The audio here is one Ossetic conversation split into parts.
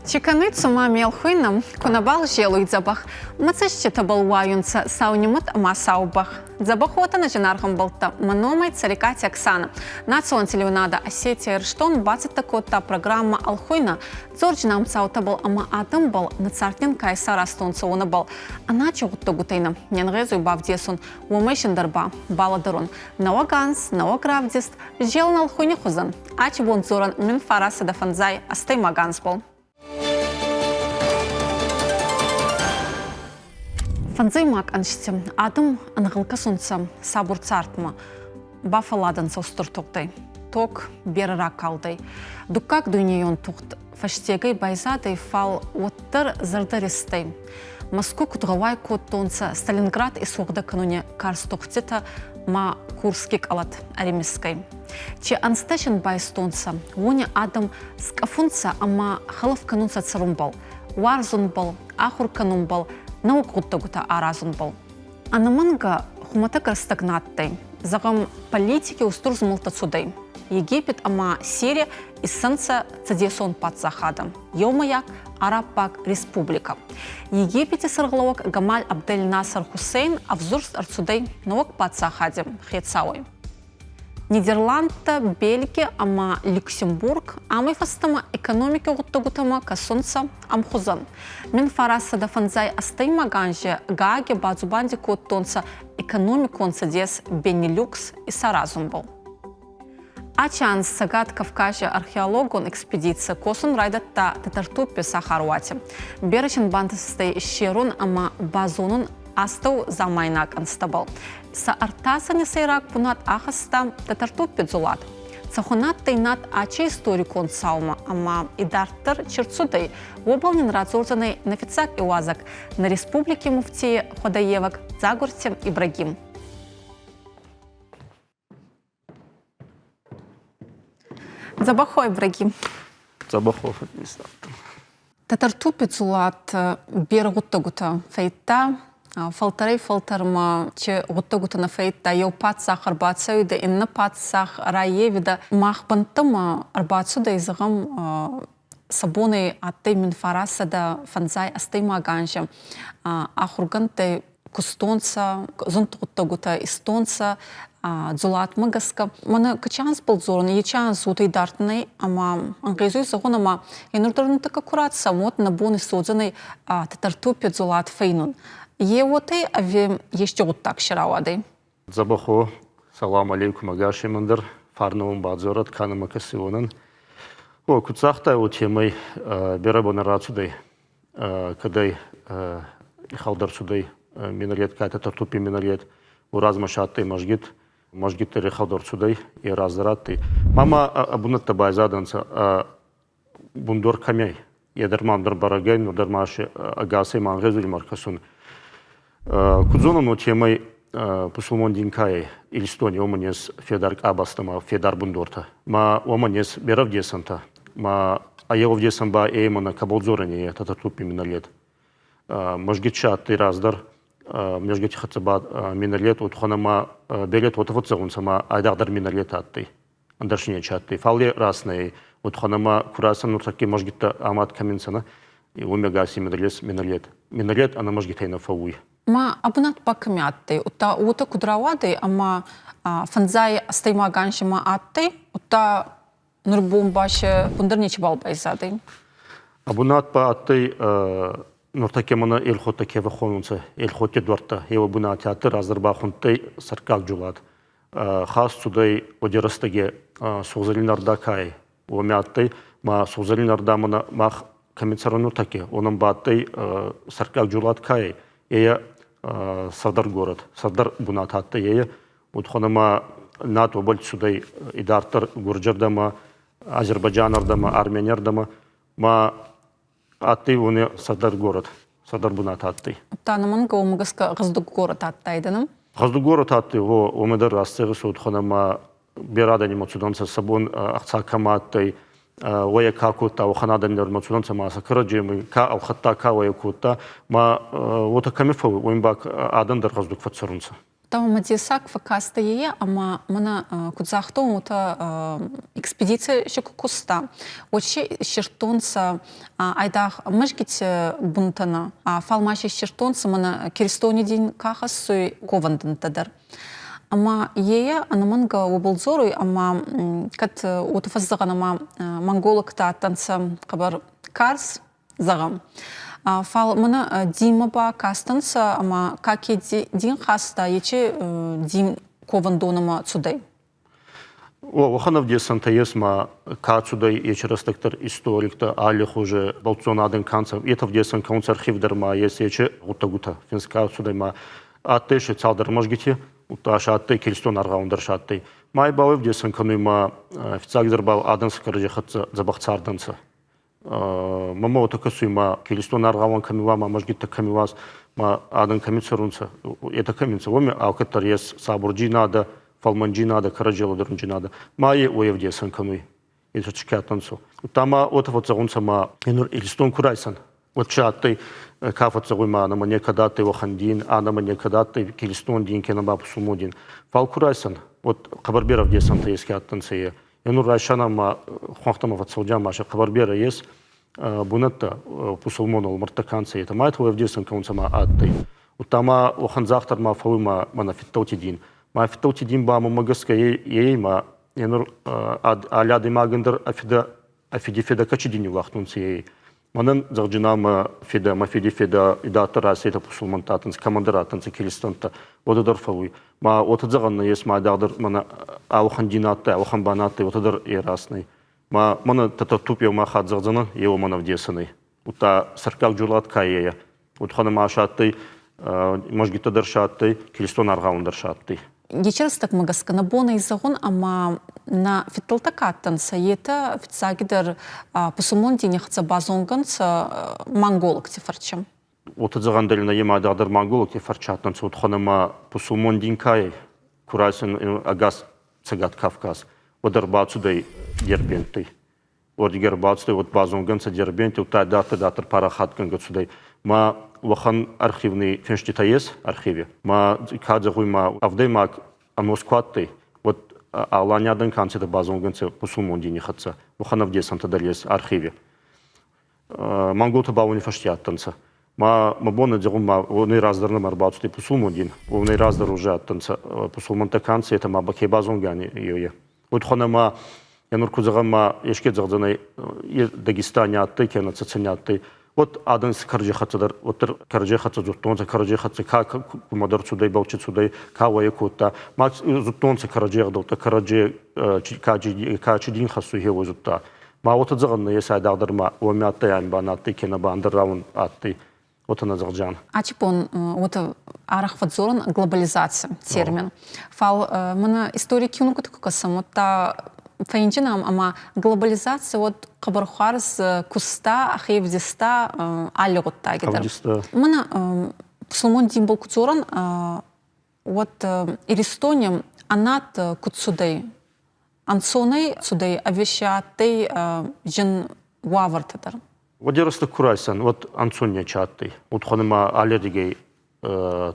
Чи кӕнуй цума ме лхуйнӕ, ку нӕбал зелуй дзӕбӕх, мӕ цӕститӕбӕл уайунцӕ сау нимӕт ӕма сау бӕх. Дзӕбӕх уотӕ нӕ зинаргъ ӕмбӕлттӕ, мӕ номӕй Цӕрикъати Оксана. Национ телеуынадӕ Осетия Ирыстон бацӕттӕ кодта программӕ Ӕлхуйнӕ, дзорджинам цаутӕбӕл ӕма адӕмбӕл нӕ цард нин ка исаразтонцӕ, уонӕбӕл. Ӕнӕчи гъуддӕгутӕй нӕ не нгъезуй бавдесун, уомӕй синдӕр ба балӕдӕрун. Нӕуӕг анз, нӕуӕг равдист, зелӕн ӕлхуйни хузӕн. Ачи бон дзорӕн 1958 анзбӕл. Фӕндзӕймаг ӕнзти адӕм ӕнгъӕл кӕсунцӕ сабур цардмӕ, бафӕлладӕнцӕ устур тугъдӕй. Тог берӕ ракалдӕй. Дуккаг дуйнейон тугъд фӕстегӕй байзадӕй, фал уӕддӕр зӕрдӕ рестӕй. Мӕску куд гъӕуай кодтонцӕ Сталинград исуӕгъдӕ кӕнуни карз тугъдтитӕ ма Курски къӕлӕт ӕримисгӕй. Чи ӕнзтӕ син байстонцӕ, уони адӕм скъӕфунцӕ ӕма хӕлӕф кӕнунцӕ цӕрунбӕл, уарзунбӕл, ахур кӕнунбӕл, нӕуӕг гъуддӕгутӕ аразунбӕл. Ӕнӕмӕнгӕ хумӕтӕг рӕстӕг на адтӕй. Зӕгъӕм, политики устур змӕлдтӕ цудӕй. Египет ӕма Сирия иссӕнцӕ цӕдесон паддзахадӕ, еумӕйаг Араббаг республикӕ. Египети сӕргълӕууӕг Гамаль Абдель Насер Хусейн ӕвзурст ӕрцудӕй нӕуӕг паддзахади хецауӕй. Нидерландтӕ, Бельги ӕма Люксембург амӕй фӕстӕмӕ экономики гъуддӕгутӕмӕ кӕсунцӕ ӕмхузӕн. 1958 анзи Гааги бадзубанди кодтонцӕ экономикон цӕдес Бенилюкс исаразунбӕл. Ачи анз Цӕгат Кавкази археологон экспедици косун райдӕдта Тӕтӕртуппи сахаруати. Берӕ син бантӕстӕй иссерун ӕма базонун астӕу замайнаг ӕнзтӕбӕл. Сӕ ӕртасӕни сӕйраг бунат ахӕста Тӕтӕртуппи Дзулат. Цӕхуӕн адтӕй над ачи историкон цаумӕ ӕма идарддӕр чи рцудӕй, уобӕл нин радзордзӕнӕй нӕ фиццаг иуазӕг, нӕ республики муфтий хуӕдӕййевӕг Дзагурти Ибрагим. Дзӕбӕх Ибрагим. Дзӕбӕх Тӕтӕртуппи Дзулат берӕ гъуддӕгутӕ фӕййидта. Фӕлтӕрӕй-фӕлтӕрмӕ чи гъуддӕгутӕ нӕ фӕййидта, еу паддзах ӕрбацӕуидӕ, иннӕ паддзах раййевидӕ. Мах бӕнттӕмӕ ӕрбацудӕй, зӕгъӕм, сӕ бонӕй адтӕй 1958 анзи ахургӕндтӕй кустонцӕ, зунд гъуддӕгутӕ истонцӕ Дзулатмӕ гӕсгӕ. Мӕнӕ качанс был дзорун, ечанс уотӕ идард нӕй ӕма ӕнгъезуй зӕгъун ӕма е нур дӕр нуртӕккӕ ку рацӕуӕм, уӕд нӕ бон исуодзӕнӕй Тӕтӕртуппи Дзулат фӕйнун. Е уотӕ ӕви ести гъуддаг си рауадӕй? Дзӕбӕх уо. Салам алейкум ӕгасемӕн дӕр. Фарнӕ уын бадзорӕд, ка нӕмӕ кӕсиуонӕн. О, куд загътай, уотемӕй берӕ бонӕ рацудӕй кӕдӕй ихалдӕр цудӕй минарет, кӕтӕ Тартупи минарет, уразмӕ садтӕй мӕзгит, мӕзгит дӕр ихалдӕр цудӕй, е раздӕр адтӕй. Мама бунӕттӕ байзадӕнцӕ бундор кӕмӕй? Е дӕр ма ӕндӕр бӕрӕг ӕй, нур дӕр ма ӕгасӕй ма ӕнгъезуй ма ӕркӕсун. Куд зонӕн, уотемӕй пусулмон дин ка ӕй Иристони, уомӕн ес федар къабӕзтӕ ма федар бундортӕ. Ма уомӕн ес берӕ ӕвдесӕнтӕ. Ма ӕвдесӕн ба ӕй мӕнӕ кӕбӕл дзорӕн е Тӕтӕртуппи миналет. Мӕзгит адтӕй раздӕр мӕзгити хӕццӕ ба миналет уотхӕнӕ ма берет уотӕ фӕццӕгъунцӕ ма айдагъдӕр миналет адтӕй. Ӕндӕр си нечи адтӕй. Фал е раст нӕй. Уотхӕнӕ ма ку рацӕн нуртӕкки мӕзгиттӕ амад кӕми нцӕ, нӕ? Уоми ӕгаси миналет, миналет. Миналет ӕнӕ мӕзгитӕй нӕ фӕууй. Ма абунат ба кӕми адтӕй? Удта уотӕ куд рауадӕй ӕма фӕндзай ӕстӕймаг анзи ма адтӕй, удта нур бон ба се ӕндӕр нечибал байзадӕй? Абунат ба адтӕй нуртӕккӕ мӕнӕ Эльхоттӕ ке фӕххонунцӕ, Эльхотти дуӕрттӕ. Еу бунати адтӕй раздӕр ба хундтӕй Сӕрккаг Джулат. Хаст цудӕй уоди рӕстӕги Сугъзӕрийнӕ ӕрдӕ ка ӕй, уоми адтӕй, ма Сугъзӕрийнӕ ӕрдӕ мӕнӕ мах кӕми цӕрӕн нуртӕккӕ, уонӕн ба адтӕй Сӕрккаг Джулат ка ӕй, е сӕрдар город, сӕрдар бунат адтӕй е. Удхонӕ ма над уобӕл цудӕй идарддӕр Гурджердӕмӕ, Азербайджанӕрдӕмӕ, Армениӕрдӕмӕ. Ма адтӕй уони сӕрдар город, сӕрдар бунат адтӕй. Та уымӕ гӕсгӕ гъӕздуг город адтайдӕ, Гъӕздуг город адтӕй, гъо, уомӕ дӕр растдзӕгъи удхонӕ ма берӕ адӕни цудӕнцӕ сӕ бон ӕхца кӕмӕ адтӕй, уӕйӕ ка кодта, уӕхӕн адӕн дӕр ма цудӕнцӕ ма сӕ кӕрӕдземӕй ка ӕлхӕдта, ка уӕйӕ кодта, ма уотӕ кӕми фӕууй, уоми ба адӕн дӕр гъӕздуг фӕццӕрунцӕ. Мӕ дессаг фӕкастӕй е, ӕма мӕнӕ куд загътон, уотӕ экспедици си ку куста, уӕд си иссирдтонцӕ айдагъ мӕзгити бунтӕ нӕ, фал ма си иссирдтонцӕ мӕнӕ киристони дин ка хӕссуй, ковӕндӕнттӕ дӕр. Ӕма е ӕнӕмӕнгӕ уобӕл дзоруй, ӕма кӕд уотӕ фӕззӕгъӕн, ӕма монголӕгтӕ адтӕнцӕ хъӕбӕр карз, зӕгъӕн. Фал мӕнӕ динмӕ ба кастӕнцӕ ӕма ка ке дин хаста, ечи дин ковӕндонӕмӕ цудӕй. Уӕхӕн ӕвдесӕнтӕ ес ма ка цудӕй ечи рӕстӕгдӕр историктӕ, аллихузи бӕлццон адӕн ка нцӕ, етӕ ӕвдесӕн кӕунцӕ архив дӕр ма ес ечи гъуддӕгутӕ финст ка цудӕй ма адтӕй се цалдӕр мӕзгити, удта сӕ адтӕй киристон аргъауӕн дӕр сӕ адтӕй. Ма ибӕл ӕвдесӕн кӕнуй ма фиццагдӕр бал адӕн сӕ кӕрӕдзей хӕццӕ дзӕбӕх цардӕнцӕ. Мама уотӕ кӕсуй, ма киристон аргъауӕн кӕми уа, ма мӕзгиттӕ кӕми уа, ма адӕн кӕми цӕрунцӕ, етӕ кӕми нцӕ, уоми алкӕддӕр ес сабурджийнадӕ, фӕлмӕнджийнадӕ, кӕрӕдзелӕдӕрунджийнадӕ. Ма е уой ӕвдесӕн кӕнуй. Етӕ чи адтӕнцӕ. Удта ма уотӕ фӕццӕгъунцӕ, ма нур Иристон ку райсӕн, уӕд чи адтӕй, ка фӕццӕгъуй, ма ӕнӕмӕ некӕд адтӕй уӕхӕн дин, ӕнӕмӕ некӕд адтӕй киристон дин кенӕ ба пусулмон дин. Фал ку райсӕн, уӕд хъӕбӕр берӕ ӕвдесӕнтӕ еске адтӕнцӕ е. Нур райсӕн ӕма хуӕнхтӕмӕ фӕццӕудзиан ма сӕ хъӕбӕр берӕ ес бунӕттӕ пусулмон олмӕрдтӕ ка нцӕ, етӕ ма етӕ ӕвдесӕн кӕунцӕ ма адтӕй. Удта ма уӕхӕн загъд ма фӕууй ма мӕнӕ фидтӕлти дин. Ма фидтӕлти дин ба мӕмӕ гӕсгӕ е ма нур алли адӕймагӕн дӕр ӕ фидӕ ӕ фиди федӕ кӕчи дин ниууагътонцӕ е. Мӕнӕн зӕгъджина мӕ федӕ, мӕ фиди федӕ идарддӕр рацӕйтӕ пусулмӕнттӕ адтӕнцӕ, кӕмӕндӕр адтӕнцӕ киристӕнттӕ, уотӕ дӕр фӕууй. Ма уотӕ зӕгъӕн нӕййес, ма айдагъдӕр мӕнӕ ауӕхӕн дин адтӕй, ауӕхӕн ба нӕ адтӕй, уотӕ дӕр е раст нӕй. Ма мӕнӕ тӕтӕртупп еума хатт зӕгъдзӕнӕн, еуӕ мӕн ӕвдесӕнӕй. Удта сӕрккаг джурлат ка е, удхана ма садтӕй, мӕзгиттӕ дӕр садтӕй, киристон аргъауӕн дӕр садтӕй. Ечи рӕстӕгмӕ гӕсгӕ нӕ бон ӕй зӕгъун, ӕма нӕ фидтӕлтӕ ка адтӕнцӕ, етӕ фиццагидӕр пусулмон дини хӕццӕ базонгӕ нцӕ монголӕгти фӕрчи. Уотӕ зӕгъӕн дӕр нӕ ема дӕр монголӕгти фӕрчи адтӕнцӕ, удхана ма пусулмон дин ка ӕй, ку райсӕн ӕгас Цӕгат Кавказ, уӕд ӕрбацудӕй Дербенттӕй. Уордиги ӕрбацудӕй, уӕд базонгӕ нцӕ Дербенти, удта дарддӕр парахатгӕнгӕ цудӕй. Ма уӕхӕн архивни финститӕ ес архиви. Ма ка зӕгъуй, ма ӕвдӕймаг ӕнос ку адтӕй, уӕд Алани адӕн ка нцӕ базонгӕ нцӕ пусулмон дини хӕццӕ. Уӕхӕн ӕвдесӕнтӕ дӕр ес архиви. Монголтӕ ба уони фӕсте адтӕнцӕ. Ма мӕ бон зӕгъун, ма уонӕй раздӕр нӕма ӕрбацудӕй пусулмон дин. Уонӕй раздӕр уже адтӕнцӕ пусулмӕнтӕ ка нцӕ, етӕ ма ба ке базонгӕ е. Уотхонӕ ма е нур ку зӕгъӕн ма еске зӕгъдзӕнӕй Дагестани адтӕй кенӕ Цӕцӕни адтӕй, уӕд адӕн кӕрӕдзей хӕццӕ дӕр уӕддӕр кӕрӕдзей хӕццӕ дзурдтонцӕ, кӕрӕдзей хӕццӕ ка кумӕдӕр цудӕй, балчи цудӕй, ка уӕйӕ кодта. Ма зудтонцӕ кӕрӕдзей ӕгъдӕуттӕ, кӕрӕдзей ка чи дин хӕссуй, хе уой зудта. Ма уотӕ зӕгъӕн нӕййес айдагъдӕр ма уоми адтӕй ами ба нӕ адтӕй кенӕ ба ӕндӕр рауӕн адтӕй. Уотӕ нӕ зӕгъдзиан. Ачи бон уотӕ арӕх фӕдздзорӕн глобализаци термин. Фал мӕнӕ историй киунугути ку кӕсӕм, уӕдта фӕйинджинӕм ӕма глобализаци уӕд хъӕбӕр хуарз куста, ӕхе ӕвдиста алли гъуддаги дӕр. Мӕнӕ пусулмон динбӕл ку дзорӕн, уӕд Иристони ӕнад куд цудӕй, ӕнцонӕй цудӕй ӕви си адтӕй зин уавӕртӕ дӕр? Уӕд ку райсӕн, уӕд ӕнцон нечи адтӕй. Уотхонӕ ма аллердигӕй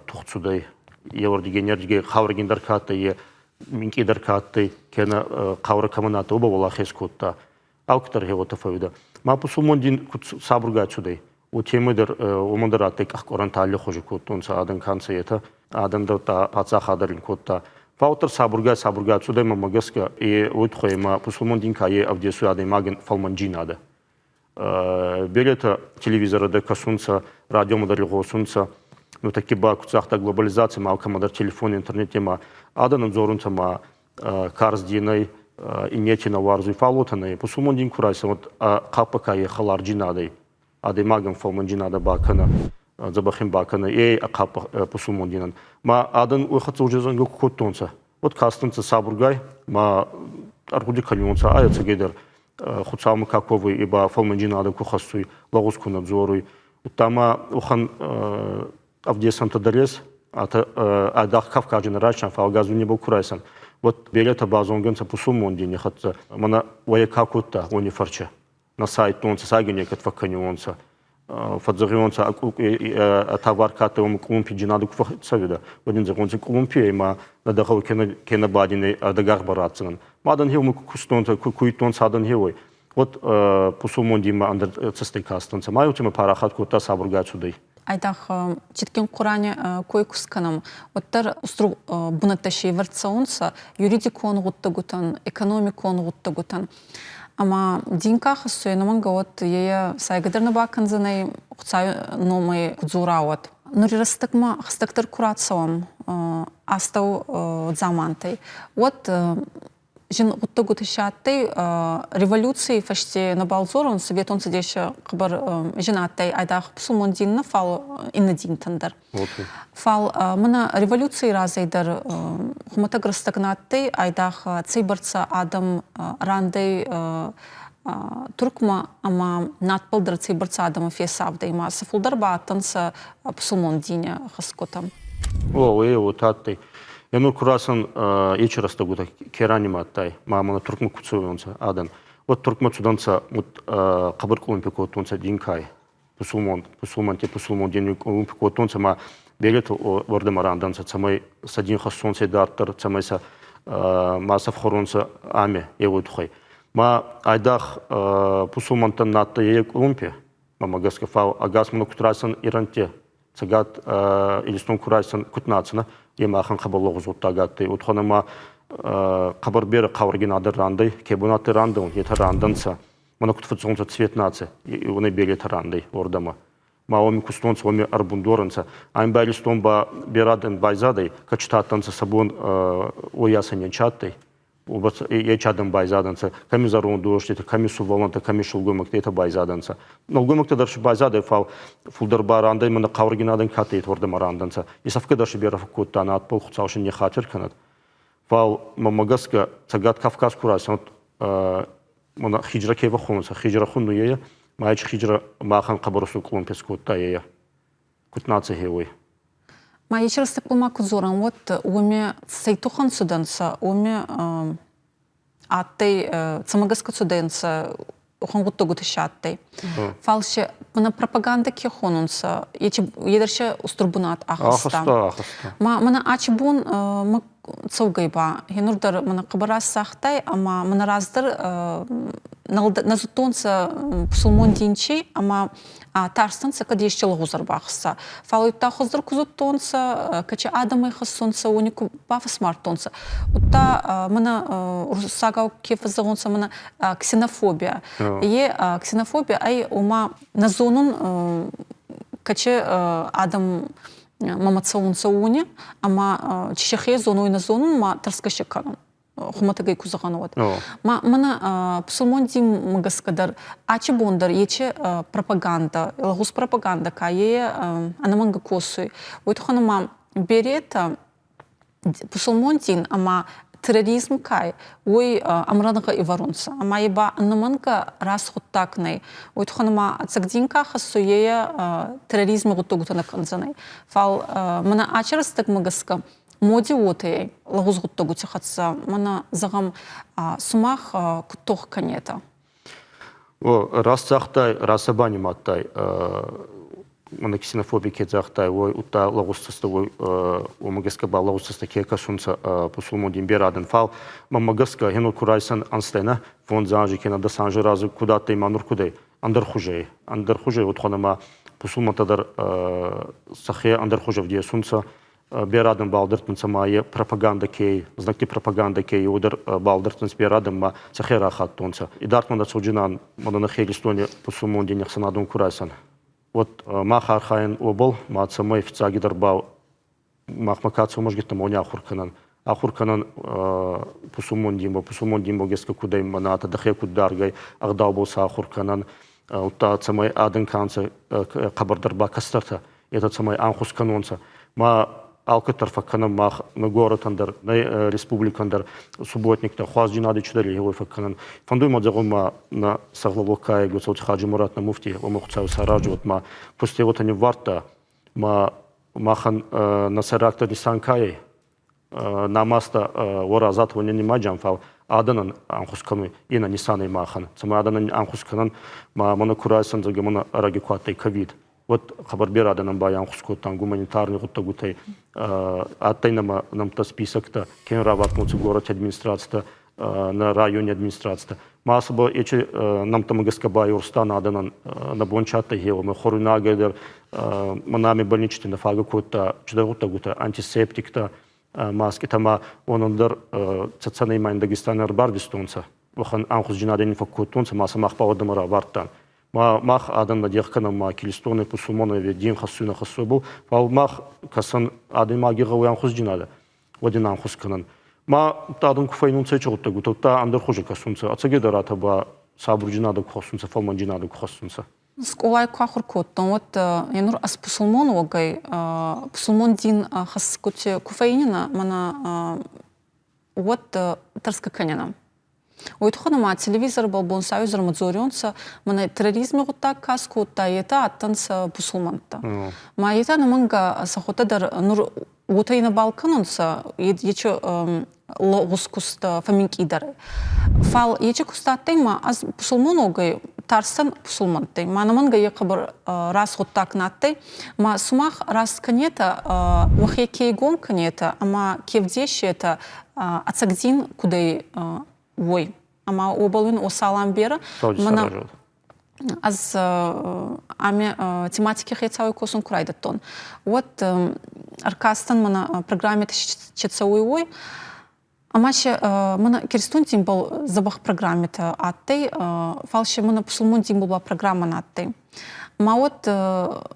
тухт цудӕй, еуӕрдигӕй иннердигӕй хъаурӕгиндӕр ка адтӕй, е минкъийдӕр ка адтӕй, кенӕ хъаурӕ кӕмӕн адтӕй, уобӕл уӕлахез кодта. Алкӕддӕр гъе уотӕ фӕууидӕ. Ма пусулмон дин куд сабургай цудӕй, уотемӕй дӕр уомӕн дӕр адтӕй къахкъуӕрӕнтӕ аллихузи кодтонцӕ адӕн ка нцӕ, етӕ. Адӕн дӕр паддзахадӕ ин кодта. Фал уӕддӕр сабургай-сабургай цудӕй мӕмӕ гӕсгӕ, е уой туххӕй ма пусулмон дин ка е ӕвдесуй адӕймагӕн фӕлмӕнджийнадӕ. Беретӕ телевизоры дӕр кӕсунцӕ, радиомӕ дӕр игъосунцӕ. Нуртӕкки ба куд загъта глобализаци ма алкӕмӕ дӕр телефон, интернет ма адӕнӕн дзорунцӕ ма карз динӕй иннети нӕ уарзуй, фал уотӕ нӕй. Пусулмон дин ку райсӕн, уӕд хъаппа е хӕларджийнадӕй, адӕймагӕн фӕлмӕнджийнадӕ бакӕнӕ, дзӕбӕх ин бакӕнӕ, е хъаппа пусулмон динӕн. Ма адӕн уой хӕццӕ уже зонгӕ ку кодтонцӕ, уӕд кастӕнцӕ сабургай, ма ӕргъуди кӕниуонцӕ, ай ӕцӕгӕйдӕр Хуцаумӕ ка ковуй, е ба фӕлмӕнджийнадӕ ку хӕссуй, лӕгъуз ку нӕ дзоруй. Удта ма уӕхӕн ӕвдесӕнтӕ дӕр ес, атӕ айдагъ Кавкази нӕ райсӕн, фал Газунебӕл ку райсӕн, уӕд беретӕ базонгӕ нцӕ пусулмон дини хӕццӕ. Мӕнӕ уӕйӕ ка кодта, уони фӕрче. Нӕ сайдтонцӕ, сайгӕ некӕд фӕккӕниуонцӕ. Фӕдзӕгъионцӕ тавар ка адтӕй, уоми къулумпиджийнадӕ ку фӕццӕуидӕ, уӕд ин зӕгъонцӕ къулумпийӕй ма нӕ дӕ гъӕуй кенӕ ба дин ӕрдӕгаргъ ба ратдзӕнӕн. Ма адӕн хеуӕмӕ ку кустонцӕ, ку куйдтонцӕ адӕн хеуӕй, уӕд пусулмон динмӕ ӕндӕр цӕстӕй кастӕнцӕ. Ма еутемӕ парахат кодта сабургай цудӕй. Айдагъ Цитгин Хъурани кой ку скӕнӕм, уӕддӕр устур бунӕттӕ си ӕвӕрд цӕунцӕ юридикон гъуддӕгутӕн, экономикон гъуддӕгутӕн. Ӕма дин ка хӕссуй, ӕнӕмӕнгӕ уӕд е сайгӕ дӕр нӕ бакӕндзӕнӕй, Хуцауи номӕй ку дзора, уӕд. Нури рӕстӕгмӕ хӕстӕгдӕр ку рацӕуӕм астӕу дзамантӕй, уӕд зин гъуддӕгути си адтӕй революций фӕсте нӕбал дзорун, Советон Цӕдеси хъӕбӕр зин адтӕй айдагъ пусулмон дин нӕ, фал иннӕ динтӕн дӕр. Фал мӕнӕ революций разӕй дӕр хумӕтӕг рӕстӕг нӕ адтӕй, айдагъ цӕйбӕрцӕ адӕм рандӕй Туркмӕ ӕма надбӕл дӕр цӕйбӕрцӕ адӕмы фесавдӕй ма сӕ фулдӕр ба адтӕнцӕ пусулмон дини хӕсгутӕ. О, е уотӕ адтӕй. Е ку рацан ечи рӕстӕгутӕ ке ранимадтай, ма мӕнӕ Туркмӕ ку цӕуонцӕ адӕн, уӕд Туркмӕ цудӕнцӕ хъӕбӕр къулумпи кодтонцӕ динкай пусулмон, пусулмӕнти пусулмон дини къулумпи кодтонцӕ ма беретӕ уордӕмӕ рандӕнцӕ, цӕмӕй сӕ дин хӕссонцӕ идарддӕр, цӕмӕй сӕ ма сӕ фхоронцӕ ами еуей туххӕй. Ма айдагъ пусулмӕнтӕн на адтӕй е къулумпи, мӕмӕ гӕсгӕ, фал ӕгас мӕнӕ куд райсӕн ирӕнтти Цӕгат Иристон ку райсӕн куд нацина, е махӕн хъӕбӕр лӕгъуз гъуддаг адтӕй. Уотӕ ма хъӕбӕр берӕ хъаургин адӕр рандӕй, ке бунати рандӕун, етӕ рандӕнцӕ. Мӕнӕ куд фӕццӕунцӕ цвет наци, уонӕй беретӕ рандӕй уордӕмӕ. Ма уоми кустонцӕ, уоми ӕрбундорӕнцӕ. Ам ба Иристон ба берӕ адӕн байзадӕй, кӕд адтӕнцӕ сӕ бон уоййасӕ не нчадтӕй. Ечи адӕм байзадӕнцӕ, кӕми зӕронд уоститӕ, кӕми сувӕллӕнттӕ, кӕми силгоймӕгтӕ, етӕ байзадӕнцӕ. Нӕлгоймӕгтӕ дӕр си байзадӕй, фал фулдӕр ба рандӕй мӕнӕ хъаургин адӕн ка адтӕй, уордӕмӕ рандӕнцӕ. Исӕфгӕ дӕр си берӕ фӕккодта, надбӕл Хуцау син ниххатир кӕнӕд. Фал мӕмӕ гӕсгӕ Цӕгат Кавказ ку райсӕн, мӕнӕ хиджра ке фӕххонунцӕ, хиджра хуннуй е, ма ечи хиджра махӕн хъӕбӕр устур къулумпи скодта е. Куд наци хеуй. Ма ечи рӕстӕгбӕл ма ку дзорӕн, уӕд уоми цӕй туххӕн цудӕнцӕ, уоми адтӕй, цӕмӕ гӕсгӕ цудӕнцӕ, уӕхӕн гъуддӕгутӕ си адтӕй. Фал си мӕнӕ пропагандӕ ке хонунцӕ, ечи е дӕр си устур бунат ахӕста. Ахӕста, ахӕста. Ма мӕнӕ ачи бон ма цӕугӕй ба, гьенур дӕр мӕнӕ хъӕбӕр расагътай ӕма мӕнӕ раздӕр нӕ зудтонцӕ пусулмон дин чи ӕма тарстӕнцӕ, кӕд еске лӕгъуз ӕрбахӕсса. Фал удта хуӕздӕр ку зудтонцӕ, кӕчи адӕмӕй хӕссонцӕ, уони ку бафӕсмардтонцӕ. Удта мӕнӕ уруссагау ке фӕззӕгъунцӕ мӕнӕ ксенофобия. Е ксенофобия ӕй, ома нӕ зонун, кӕчи адӕм мӕмӕ цӕунцӕ уони, ӕма чи сӕхе зонуй, нӕ зонун, ма тӕрсгӕ се кӕнун. Хумӕтӕгӕй ку зӕгъӕн, уӕд. Ма мӕнӕ пусулмон динмӕ гӕсгӕ дӕр ачи бон дӕр ечи пропаганда, лӕгъуз пропаганда ка е ӕнӕмӕнгӕ косуй. Уой туххӕн ма беретӕ пусулмон дин ӕма терроризм ка уой ӕмрӕнгъӕ ивӕрунцӕ. Ӕма е ба ӕнӕмӕнгӕ раст гъуддаг нӕй. Уой туххӕн ма ӕцӕг дин ка хӕссуй, е терроризми гъуддӕгутӕ нӕ кӕндзӕнӕй. Фал мӕнӕ ачи рӕстӕгмӕ гӕсгӕ моди уотӕй лӕгъуз гъуддӕгути хӕццӕ мӕнӕ зӕгъӕм, сумах куд тох кӕнетӕ? Раст загътай, раст банимадтай, мӕнӕ ксенофоби ке загътай, уой удта лӕгъуз цӕстӕ уой, уомӕ гӕсгӕ ба лӕгъуз цӕстӕ ке кӕсунцӕ пусулмон дин берӕ адӕн. Фал мӕнмӕ гӕсгӕ хенур ку райсӕн ӕнзтӕ нӕ, 5 анзи кенӕ 10 анзи рази куд адтӕй ма нур куд ӕй, ӕндӕрхузӕй. Ӕндӕрхузӕй уотхонӕ ма пусулмӕнтӕ дӕр сӕхе ӕндӕрхуз ӕвдесунцӕ, берӕ адӕм балдӕрдтӕнцӕ ма е пропагандӕ ке знӕгти пропагандӕ ке еудӕр балдӕрдтӕнцӕ берӕ адӕм ма сӕхе рахаттонцӕ. Идардмӕ нӕ цӕуджинан мӕнӕ нӕхе Иристони пусулмон дини ӕхсӕнадон ку райсӕн. Вот мах архайӕн уобӕл, ма цӕмӕй фиццагидӕр ба махмӕ ка цӕуы уони ахур кӕнӕн. Ахур кӕнӕн пусулмон динбӕл, пусулмон динбӕл гӕсгӕ куд ӕй мӕнӕ атӕ дӕхе куд даргӕй, ӕгъдаубӕл сӕ ахур кӕнӕн, удта цӕмӕй адӕн ка нцӕ хъӕбӕрдӕр ба кӕстӕртӕ, етӕ цӕмӕй ӕнхус кӕнонцӕ. Ма алкӕддӕр фӕккӕнӕн мах нӕ горӕтӕн дӕр, нӕ республикӕн дӕр субботниктӕ, хуарзджийнади чидӕр уой фӕккӕнӕн. Фӕндуй ма зӕгъун ма нӕ сӕргълӕууӕг ка Гуцалти Хаджимурат нӕ муфти, уомӕ Хуцау сараджи ма кусти уотӕ ниввардта, ма махӕн нӕ сӕйрагдӕр нисан ка ӕй, намазтӕ уоразат уони нимаджан, фал Адӕнӕн ӕнхус кӕнуй, е нӕ нисанӕй махӕн. Цӕмӕй адӕнӕн ӕнхус кӕнӕн, ма мӕнӕ ку райсӕн, зӕгъгӕ, мӕнӕ ӕрӕги ку адтӕй ковид, уӕд хъӕбӕр берӕ адӕнӕн байанхус кодтан гуманитарный гъуддӕгутӕй. Адтӕй нӕмӕ нӕмттӕ списоктӕ, ке равардтонцӕ горӕти администрацитӕ, нӕ райони администрацитӕ. Ма асӕбӕл ечи нӕмттӕмӕ гӕсгӕ байурстан адӕнӕн нӕ бон чи адтӕй гъеуомӕ хуӕруйнагӕй дӕр мӕнӕ ами больничити нӕ фагӕ кодта чидӕр гъуддӕгутӕ, антисептиктӕ, маскитӕ ма уонӕн дӕр Цӕцӕнӕй ма ин Дагестани ӕрбарвистонцӕ. Уӕхӕн ӕнхусджийнадӕ нин фӕккодтонцӕ, ма сӕ мах ба уордӕмӕ равардтан. Ма мах адӕн нӕ дех кӕнӕн ма киристонӕй, пусулмонӕй ӕви дин хӕссуй нӕ хӕссуй, фал мах кӕсӕн адӕймаги гъӕуй ӕнхусджийнадӕ, уӕд ин ӕнхус кӕнӕн. Ма адӕм ку фӕйнунцӕ ечи гъуддӕгутӕ, удта ӕндӕр хузи кӕсунцӕ. Ӕцӕгӕйдӕр атӕ ба сабурджийнадӕ ку хӕссунцӕ, фӕлмӕнджийнадӕ ку хӕссунцӕ. Скъолай ку ахур кодтон, уӕд е нур ӕз пусулмон уогӕй, пусулмон дин хӕсгути ку фӕййининӕ, мӕнӕ уӕд тӕрсгӕ кӕнинӕ. Уой туххӕн ӕма телевизорбӕл бонсауизӕрмӕ дзорионцӕ, мӕнӕ терроризми гъуддаг ка скодта, етӕ адтӕнцӕ пусулмӕнттӕ. Ма етӕ ӕнӕмӕнгӕ сӕхуӕдтӕ дӕр нур уотӕ нӕбал кӕнунцӕ, ечи лӕгъуз куст фӕмминкъийдӕр ӕй. Фал ечи куст адтӕй ма ӕз пусулмон уогӕй тарстӕн пусулмӕнттӕй. Ма ӕнӕмӕнгӕ е хъӕбӕр раст гъуддаг на адтӕй. Ма сумах раст кӕнетӕ, уӕхе ке игон кӕнетӕ ӕма ке вдесетӕ ӕцӕг дин куд ӕй, уой. Ӕма уобӕл уин салам берӕ. Мӕнӕ ӕз ами тематики хецауи косун ку райдӕдтон, уӕд ӕркастӕн мӕнӕ программитӕ чи цӕуй, уой. Ӕма се мӕнӕ киристон динбӕл дзӕбӕх программитӕ адтӕй, фал се мӕнӕ пусулмон динбӕл ба программӕ на адтӕй. Ма уӕд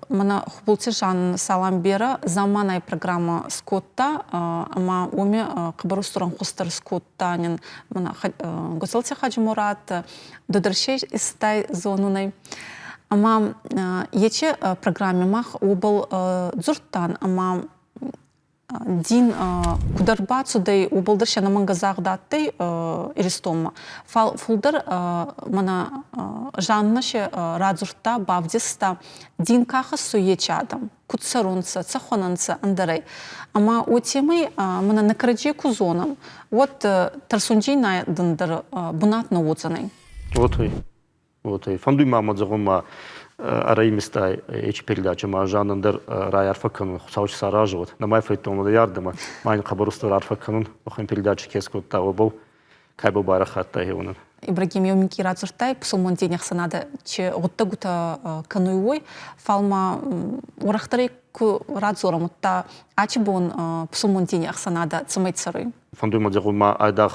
мӕнӕ Хубулти Жан салам берӕ замманай программӕ скодта ӕма уоми хъӕбӕр устур ӕнхус дӕр скодта нин мӕнӕ Гуцалти Хаджимурат, Дударшей истай зонунӕй. Ӕма ечи программе мах уобӕл дзурдтан ӕма дин куд ӕрбацудӕй, уобӕл дӕр се ӕнӕмӕнгӕ загъд адтӕй Иристонмӕ. Фал фулдӕр мӕнӕ Жанна се радзурдта, бавдиста, дин ка хӕссуй ечи адӕм, куд цӕрунцӕ, цӕхуӕн ӕнцӕ ӕндӕрӕй. Ӕма уотемӕй мӕнӕ нӕ кӕрӕдзей ку зонӕн, уӕд тӕрсундзийнадӕн дӕр бунат нӕ уодзӕнӕй. Уотӕй. Уотӕй. Фӕндуй ма мӕ зӕгъун ма ӕрӕимиста ечи передача ма Жаннӕн дӕр райарфӕ кӕнун, Хуцау чи сараза, нӕмай фӕйдтон уодӕй ма ин хъӕбӕр устур арфӕ кӕнун, уӕхӕн передача ке скодта, уобӕл кайбӕл байрахатта хеуонӕн. Ибрагим еу минкъий радзурдтай, пусулмон дини ӕхсӕнадӕ чи гъуддӕгутӕ кӕнуй, уой, фал ма уӕрӕхдӕрӕй ку радзорӕм, удта ачи бон пусулмон дини ӕхсӕнадӕ цӕмӕй цӕруй? Фӕндуй ма зӕгъун ма айдагъ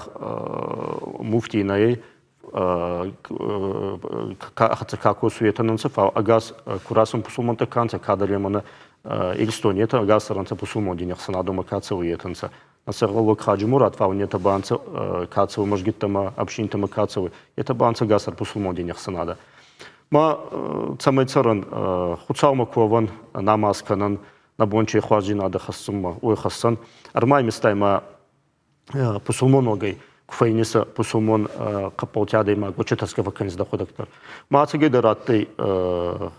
муфтий нӕй, хӕццӕ ка косуй, етӕ нӕ нцӕ, фал ӕгас курасӕн пусулмӕнтӕ ка нцӕ, кадӕр емӕнӕ Иристони етӕ ӕгас цӕрӕнцӕ пусулмон дини ӕхсӕнадӕмӕ ка цӕуй, етӕ нцӕ. Нӕ сӕргълӕууӕг Хаджимурат, фал етӕ ба нцӕ, ка цӕуй мӕзгиттӕмӕ, общинтӕмӕ ка цӕуй, етӕ ба нцӕ ӕгас пусулмон дини ӕхсӕнадӕ. Ма цӕмӕй цӕрӕн, Хуцаумӕ ковӕн, намаз кӕнӕн, нӕ бон чи хуарздзийнадӕ хӕссунмӕ, уой хӕссӕн. Ӕрмаймистӕй ма пусулмон уогӕй, ку фӕйнеса пусулмон хъӕппӕлти адӕймаг, уоче тӕрсгӕ фӕккӕнис дӕхуӕдӕг дӕр. Ма ӕцӕгӕйдӕр адтӕй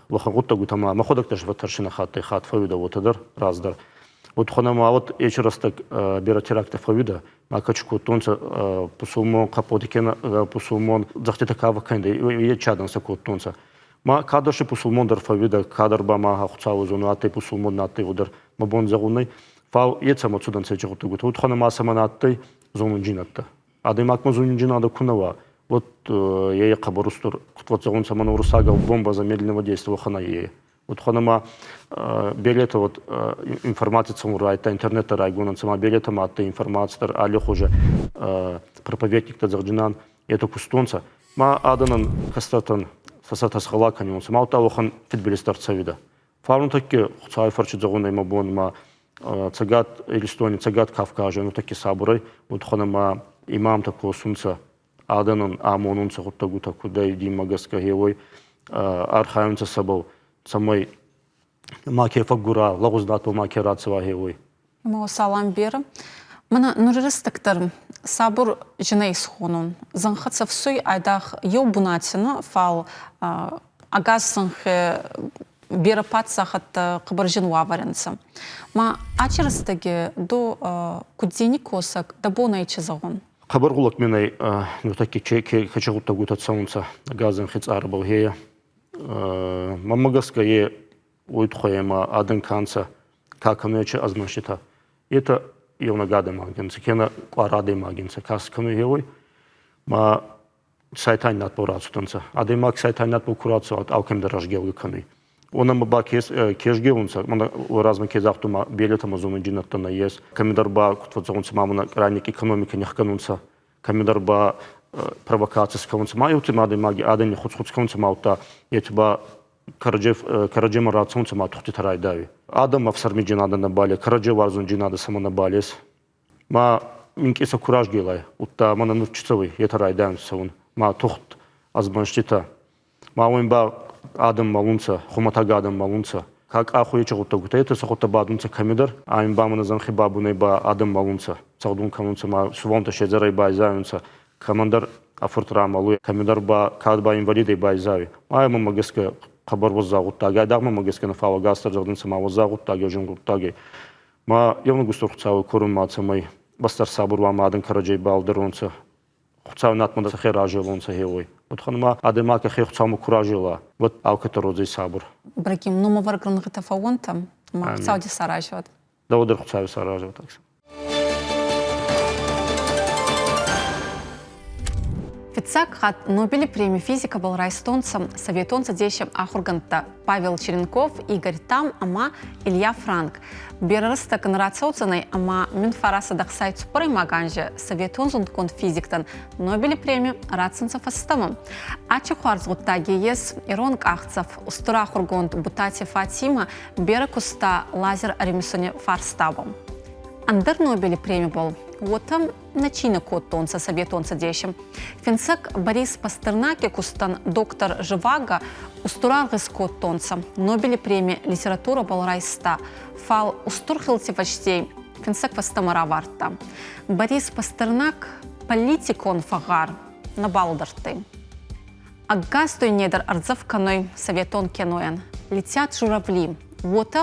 уӕхӕн гъуддӕгутӕ ма мӕхуӕдӕг дӕр фӕттӕрсинӕ хаттӕй хатт фӕууидӕ уотӕ дӕр раздӕр. Уотхонӕ ма уӕд ечи рӕстӕг берӕ теракттӕ фӕууидӕ, ма кӕч кодтонцӕ пусулмон хъӕппӕлти кенӕ пусулмон дзӕхтитӕ ка фӕккӕнидӕ, ечи адӕн сӕ кодтонцӕ. Ма кадӕр си пусулмон дӕр фӕууидӕ, кадӕр ба ма Хуцауи зону адтӕй пусулмон на адтӕй дӕр мӕ бон зӕгъун Фал е цӕмӕ цудӕнцӕ ечи гъуддӕгутӕ. Удхӕнӕ ма цӕмӕн адтӕй зонунджийнӕдтӕ. Адӕймагмӕ зонунджийнадӕ ку нӕ уа, уӕд е хъӕбӕр устур, куд фӕззӕгъунцӕ, мӕнӕ уруссагау бомба замедленного действия уӕхӕн ӕй е. Удхӕнӕ ма беретӕ вот информаци цӕун райдта, интернеттӕ райгон ӕнцӕ, ма беретӕ ма адтӕй информаци дӕр аллихузи проповедниктӕ зӕгъджинан, етӕ кустонцӕ. Ма адӕнӕн кӕстӕртӕн сӕ сӕртӕ схъӕла кӕниунцӕ, ма удта уӕхӕн фидбилиз дӕр цӕуидӕ. Фарон тӕкки Хуцауи фӕрчи зӕгъун ӕма бон ма Цӕгат Иристони, Цӕгат Кавкази нуртӕкки сабурӕй, удхӕн ӕма имамтӕ косунцӕ, адӕнӕн амонунцӕ гъуддӕгутӕ кудӕй динмӕ гӕсгӕ гъеуой архайунцӕ цӕбӕл, цӕмӕй маке фӕггура, лӕгъуз надбӕл маке рацӕуа гъеуой. Мо салам берӕ. Мӕнӕ нури рӕстӕг дӕр сабур зинӕй исхонун. Зӕнхӕ цӕфсуй айдагъ еу бунати нӕ, фал ӕгас зӕнхе берӕ паддзахӕдтӕ хъӕбӕр зин уавӕри нцӕ. Ма ачи рӕстӕги ду куд дини косӕг, дӕ бон ӕй чи зӕгъун? Хъӕбӕр гъулӕг мин ӕй, нуртӕкки ке гъуддӕгутӕ цӕунцӕ газӕнхи цъарбӕл гье. Мӕнмӕ гӕсгӕ е уой туххӕй ӕма адӕн ка нцӕ, ка кӕнуй ечи ӕзмӕнститӕ, етӕ еунӕг адӕймаги нцӕ, кенӕ къуар адӕймаги нцӕ, ка си кӕнуй гье уой. Ма сайтани надбӕл рацудӕнцӕ. Адӕймаг сайтани надбӕл ку рацӕуа, алкӕмдӕр разгелгӕ кӕнуй. Уонӕмӕ ба ке згелунцӕ, мӕнӕ размӕ ке загътон, ма беретӕмӕ зонундзийнӕдтӕ нӕййес. Кӕмидӕр ба, куд фӕззӕгъунцӕ, ма мӕнӕ крайник экономикӕ нихкӕнунцӕ, кӕмидӕр ба провокаци скӕнунцӕ. Ма еутемӕ адӕймаги адӕни хуц-хуц кӕнунцӕ, ма удта ети ба кӕрӕдземӕ рацӕунцӕ ма тухтитӕ райдайуй. Адӕм ӕфсӕрмиджийнадӕ нӕбал е, кӕрӕдзе уарзондзийнадӕ сӕмӕ нӕбал ес. Ма минкъий сӕ ку разгелай, удта мӕнӕ нур чи цӕуй, етӕ райдайунцӕ цӕун. Ма тухт ӕзмӕнститӕ. Ма уин ба адӕм мӕлунцӕ, хумӕтӕг адӕм мӕлунцӕ. Ка къахуй ечи гъуддӕгутӕ, етӕ сӕ гъудтӕ бадунцӕ кӕмидӕр, а ин ба мӕнӕ зӕнхи бабунӕй ба адӕм мӕлунцӕ, цӕгъдун кӕнунцӕ, ма сувӕллӕнттӕ седзӕрӕй байзайунцӕ, кӕмӕндӕр ӕ фурт рамӕлуй, кӕмидӕр ба кӕд ба инвалидӕй байзайуй. Ма мӕмӕ гӕсгӕ хъӕбӕр уӕззау гъуддаг. Айдагъ мӕмӕ гӕсгӕ нӕ, фал ӕгасдӕр зӕгъдӕнцӕ ма уӕззау гъуддаг, еу гъуддаг ӕй. Ма еунӕг устур Хуцауи корун ма цӕмӕй бӕстӕр сабур уа ма адӕн кӕрӕдзей бӕлдӕронцӕ. Хуцауи надмӕ сӕхе разелонцӕ хеуой. Уотӕ ма адӕймаг ӕхе Хуцаумӕ ку разела, уӕд алкӕддӕр уодзӕй сабур. Ибрагим, номӕвӕрг рӕнгъитӕ фӕууӕнтӕ, ма Хуцау ди саразӕд. Дӕу дӕр Хуцауи саразӕд. Фиццаг хатт Нобели преми физикӕбӕл райстонцӕ Советон Цӕдеси ахургӕндтӕ Павел Черенков, Игорь Там ӕма Илья Франк. Берӕ рӕстӕг ин рацӕудзӕнӕй ӕма мин фарасӕдӕхсай цуппӕрӕймаг анзи советон зундгонд физиктӕн Нобели преми ратдзӕнцӕ фӕстӕмӕ. Ачи хуарз гъуддаги ес ирон къахдзӕф устур ахургонд Бутати Фатима берӕ куста лазер ӕримисуни фарстабӕл. Ӕндӕр Нобели премибӕл уотӕ нӕ чинӕ кодтонцӕ Советон Цӕдеси. Финсӕг Борис Пастернаки кустӕн доктор Живаго устур аргъ искодтонцӕ, Нобели преми литературӕбӕл райста, фал устур хилци фӕстей финсӕг фӕстӕмӕ равардта. Борис Пастернак политикон фӕгъгъӕр нӕ балӕдӕрдтӕй. Ӕгас дуйне дӕр ӕрдзӕф кӕнуй советон кинойӕн. Летят журавли. Уотӕ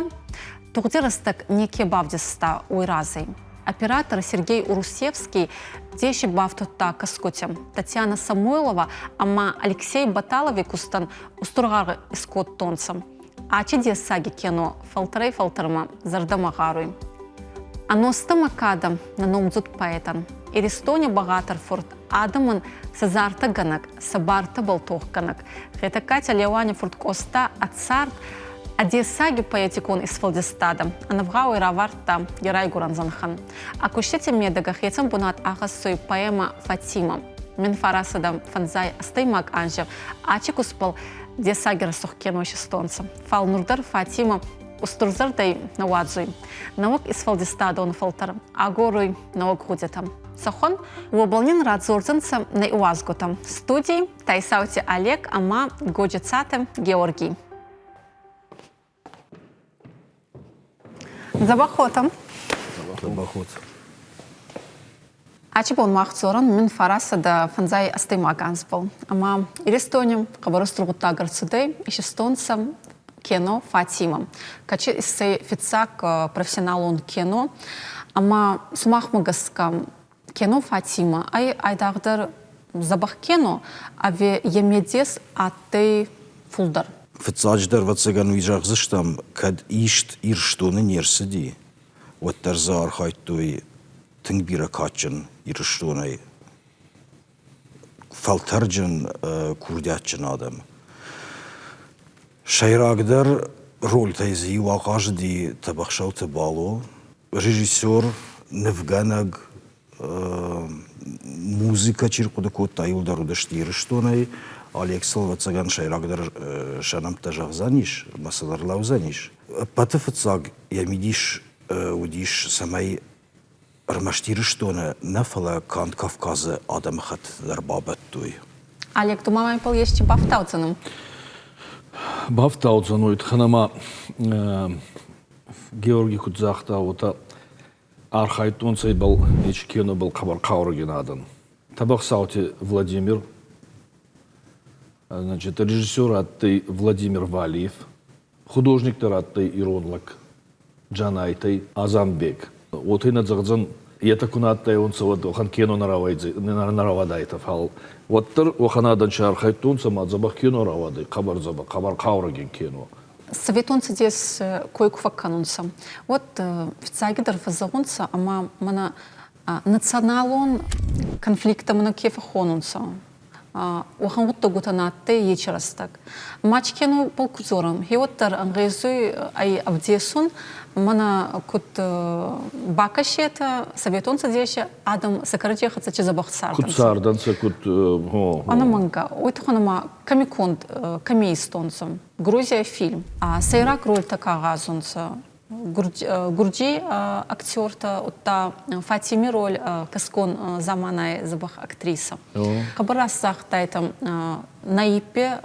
тугъди рӕстӕг неке бавдиста уой разӕй. Оператор Сергей Урусевский деси бафтудта косгути. Татьяна Самойлова ӕма Алексей Баталови кустӕн устур гъар искодтонцӕ. Ачи дессаги кино фӕлтӕрӕй-фӕлтӕрмӕ зӕрдӕмӕ гъаруй. Ӕностӕмӕ кадӕ нӕ номдзуд поэтӕн. Иристони бӕгъатӕр фурт адӕмӕн сӕ зартӕгӕнӕг, сӕ бартӕбӕл тохгӕнӕг Хетӕгкати Леуани фурт Къоста ӕ цард ӕ дессаги поэтикон исфӕлдистадӕ ӕнӕвгъауӕй равардта йӕ райгурӕн зӕнхӕн. Ӕ кустити медӕгӕ хецӕн бунат ахӕссуй поэмӕ «Фатима». Мин фарасӕдӕ фӕндзай ӕстӕймаг анзи ачи кустбӕл дессаги рӕсугъд кино исистонцӕ. Фал нур дӕр Фатима устурзӕрдӕй нӕ уадзуй. Нӕуӕг исфӕлдистадон фӕлтӕр агоруй нӕуӕг гъудитӕ. Цӕхуӕн, уобӕл нин радзордзӕнцӕ нӕ иуазгутӕ. Студий Тайсаути Олег ӕма Годжицати Георгий. Дзӕбӕх уотӕ. Дзӕбӕх уотӕ. Ачи бон мах дзорӕн мин фарасӕдӕ фӕндзай ӕстӕймаг анзбӕл. Ӕма Иристони хъӕбӕр устур гъуддаг ӕрцудӕй, исистонцӕ кино «Фатима». Кӕци иссӕй фиццаг профессионалон кино. Ӕма сумахмӕ гӕсгӕ кино «Фатима» ӕй айдагъдӕр дзӕбӕх кино ӕви е медес адтӕй фулдӕр? Фыццаджыдӕр, ӕвӕццӕгӕн, уый зӕгъдзыстӕм, кӕд ист Ирыстоны не рцыди, уӕддӕр дзы архайдтой тынг бирӕ кадджын Ирыстонӕй фӕлтӕрджын курдиатджын адӕм. Сӕйрагдӕр рольтӕй дзы иу ахъазыди Тӕбӕхсӕуты Бало, режиссер, нывгӕнӕг, музыкӕ чи рхъуыды кодта, иуылдӕр уыдысты Ирыстонӕй. Алексыл, ӕвӕццӕгӕн, сӕйрагдӕр сӕ нӕмттӕ зӕгъдзӕнис ӕмӕ сыл ӕрлӕудзӕнис. Ӕппӕты фыццаг йӕ мидис уыдис, цӕмӕй ӕрмӕст Ирыстоны нӕ, фӕлӕ канд Кавказы адӕмыхӕттыты дӕр бабӕттой. Олег, ду ма мӕнпыл ести бафтаудзӕнӕ? Бафтаудзӕн уой туххӕн ӕма Георги куд загъта, уотӕ архайдтонцӕ ибӕл нечи кенобӕл хъӕбӕр хъаурӕгин адӕн. Тӕбӕхсаути Владимир, значит, режиссер адтӕй Владимир Валиев, художник дӕр адтӕй ирон лӕг Джанайтӕй Азанбег. Уотӕ нӕ зӕгъдзӕн. Етӕ ку нӕ адтайуонцӕ, уӕд уӕхӕн кино нӕ рауадайтӕ, фал уӕддӕр уӕхӕн адӕн си архайдтонцӕ ма дзӕбӕх кино рауадӕй, хъӕбӕр дзӕбӕх, хъӕбӕр хъаурӕгин кино. Советон Цӕдес кой ку фӕккӕнунцӕ, уӕд фиццагидӕр фӕззӕгъунцӕ, ӕма мӕнӕ националон конфликттӕ мӕнӕ ке фӕххонунцӕ, уӕхӕн гъуддӕгутӕ нӕ адтӕй ечи рӕстӕг. Мачкенобӕл ку дзорӕн, гьеуӕддӕр ӕнгъезуй ӕй ӕвдесун, мӕнӕ куд бакӕсетӕ Советон Цӕдеси адӕм сӕ кӕрӕдзей хӕццӕ чи дзӕбӕх цардӕнцӕ. Куд цардӕнцӕ, куд Ӕнӕмӕнгӕ. Уой туххӕн ӕма кӕми конд, кӕми истонцӕ? Грузияй фильм. Сӕйраг рольтӕ ка гъазунцӕ, Гурджи актертӕ, удта Фатими роль кӕсгон заманай дзӕбӕх актриса. Хъӕбӕр раст загътайтӕ, Наиппе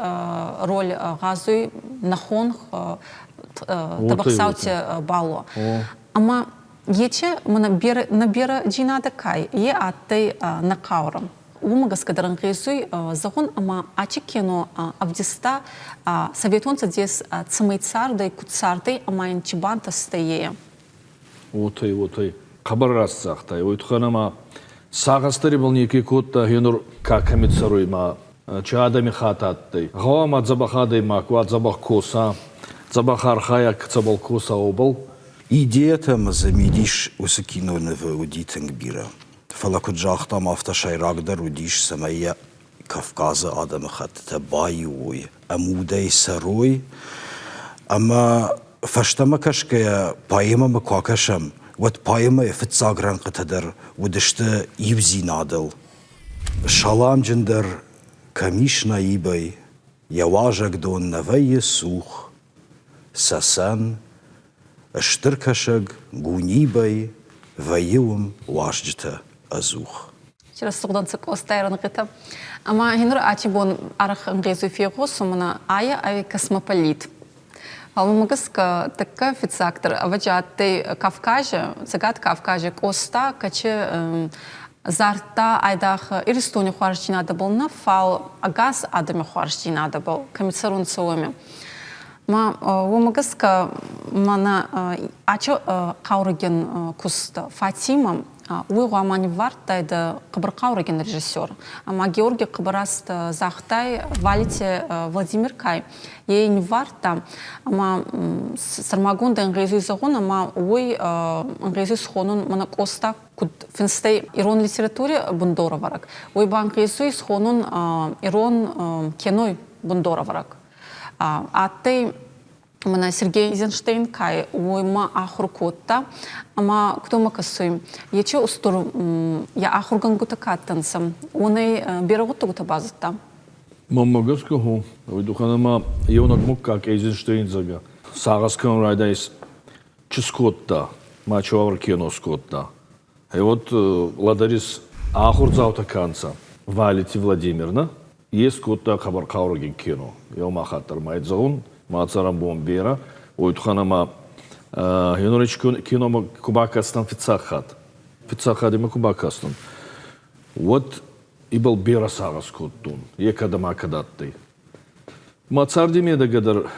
роль гъазуй нӕ хонх Табӕхсаути Бало. Ӕма ечи мӕнӕ нӕ берӕ джийнадӕ кай, е адтӕй нӕ хъаурӕ. Уымӕ гӕсгӕ дӕр ӕнгъезуй зӕгъун, ӕма ачи кино ӕвдиста Советон Цӕдес цӕмӕй цардӕй, куд цардӕй ӕма ин чи бантӕстӕй, е. Уотӕй, уотӕй. Хъӕбӕр раст загътай. Уой туххӕн ӕма сагъӕстӕр ибӕл неке кодта, гьенур ка кӕми цӕруй ма чи адӕми хатт адтӕй. Гъӕуама дзӕбӕх адӕймаг уа, дзӕбӕх коса, дзӕбӕх архайа, цӕбӕл коса, уобӕл. Идеятӕ ӕмӕ дзы мидис уыцы кинонывы уыди тынг бирӕ. Фӕлӕ куыд загътам, афтӕ сӕйрагдӕр уыдис, цӕмӕй йӕ Кавказы адӕмыхӕттытӕ баиу уой, ӕмудӕй цӕрой. Ӕмӕ фӕстӕмӕ кӕсгӕйӕ поэмӕмӕ куы акӕсӕм, уӕд поэмӕйы фыццаг рӕнхъытӕ дӕр уыдысты иудзинадыл. Саламджындӕр кӕм ис Наибӕй, йӕ уазӕгдон нӕ вӕййы цух. Цӕцӕн, Стыр кӕсӕг Гунибӕй вӕййы уым уазджытӕ ӕдзух. Рӕсугъдӕнцӕ Къостай рӕнгъитӕ. Ӕма гьенур аци бон арӕх ӕнгъезуй фегъосун, мӕнӕ айӕ ӕй космополит. Фал мӕмӕ гӕсгӕ тӕккӕ фиццагдӕр ӕвӕдзи адтӕй Кавкази, Цӕгат Кавкази Къоста, кӕци зардта айдагъ Иристони хуарздзийнадӕбӕл нӕ, фал ӕгас адӕми хуарздзийнадӕбӕл, кӕми цӕрунцӕ, уоми. Ма уомӕ гӕсгӕ мӕнӕ ачи хъаурӕгин куст Фатима, уый гъуама ниввардтайдӕ хъӕбӕр хъаурӕгин режиссер. Ӕма Георгий хъӕбӕр раст загътай Валити Владимир кай, е ниввардта, ӕма сӕрмагондӕй ӕнгъезуй зӕгъун, ӕма уой ӕнгъезуй схонун мӕнӕ Къоста куд финстӕй ирон литератури бундорӕвӕрӕг, уой ба ӕнгъезуй схонун ирон киной бундорӕвӕрӕг. Адтӕй мӕнӕ Сергей Эйзенштейн кай, уой ма ахур кодта ӕма кудӕмӕ кӕсуй, ечи устур йӕ ахургӕнгутӕ ка адтӕнцӕ, уонӕй берӕ гъуддӕгутӕ базудта. Мӕнмӕ гӕсгӕ, хо, уой туххӕн ӕма еунӕг муггаг Эйзенштейн зӕгъгӕ, сагъӕс кӕнун райдайис, чи скодта, ма чуавӕр кино скодта. И вот Ладарис ахурдзаутӕ ка нцӕ, Валити Владимирна, е скодта хъӕбӕр хъаурӕгин кино. Еума хатт дӕр ма зӕгъун, ма цӕрӕнбон берӕ. Уой туххӕн ӕма Генорич киномӕ ку бакастан фиццаг хатт, фиццаг хатт имӕ ку бакастан, уӕд ибӕл берӕ сагъӕс кодтон. Е кӕд ӕма кӕд адтӕй. Ма царди медӕгӕ дӕр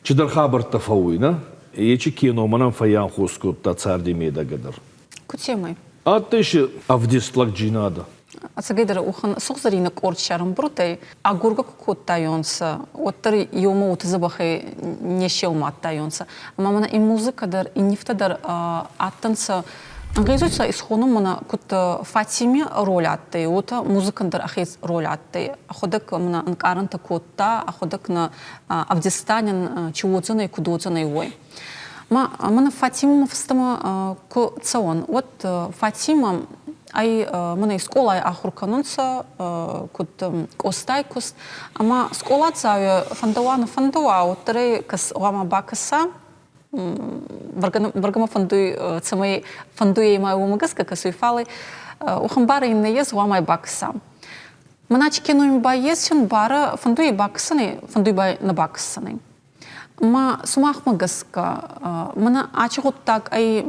чидӕр хабӕрттӕ фӕууй, нӕ? Ечи кино мӕнӕн фӕййанхос кодта царди медӕгӕ дӕр. Кутемӕй? Адтӕй си ӕвдест лӕгджийнадӕ. Ӕцӕгӕйдӕр уӕхӕн сугъзӕрийнӕ къорд сӕрӕмбурдӕй агоргӕ ку кодтайуонцӕ, уӕддӕр еумӕ уотӕ дзӕбӕхӕй не сеумӕ адтайуонцӕ. Ӕма мӕнӕ и музыкӕ дӕр, и нивтӕ дӕр адтӕнцӕ. Ӕнгъезуй сӕ исхонун мӕнӕ куд Фатими роль адтӕй, уотӕ музыкӕн дӕр ӕхе роль адтӕй. Ӕхуӕдӕг мӕнӕ ӕнкъарӕнтӕ кодта, ӕхуӕдӕг нӕ ӕвдиста нин, чи уодзӕнӕй, куд уодзӕнӕй, уой. Ма мӕнӕ Фатимӕмӕ фӕстӕмӕ ку цӕуӕн, уӕд Фатима ӕй мӕнӕ скъолай ахур кӕнунцӕ, куд Къостай куст, ӕма скъоладзауи фӕндӕуа нӕ фӕндӕуа, уӕддӕр ӕй гъӕуама бакӕса. Бӕргӕ ма фӕндуй, цӕмӕй фӕндуй ӕма уомӕ гӕсгӕ кӕсуй, фал уӕхӕн барӕ ин нӕййес, гъӕуама ӕй бакӕса. Мӕнӕ кино ба ес барӕ фӕндуй бакӕсӕнӕй, фӕндуй ба нӕ бакӕсӕнӕй. Ма сумахмӕ гӕсгӕ, мӕнӕ ачи гъуддаг ӕй,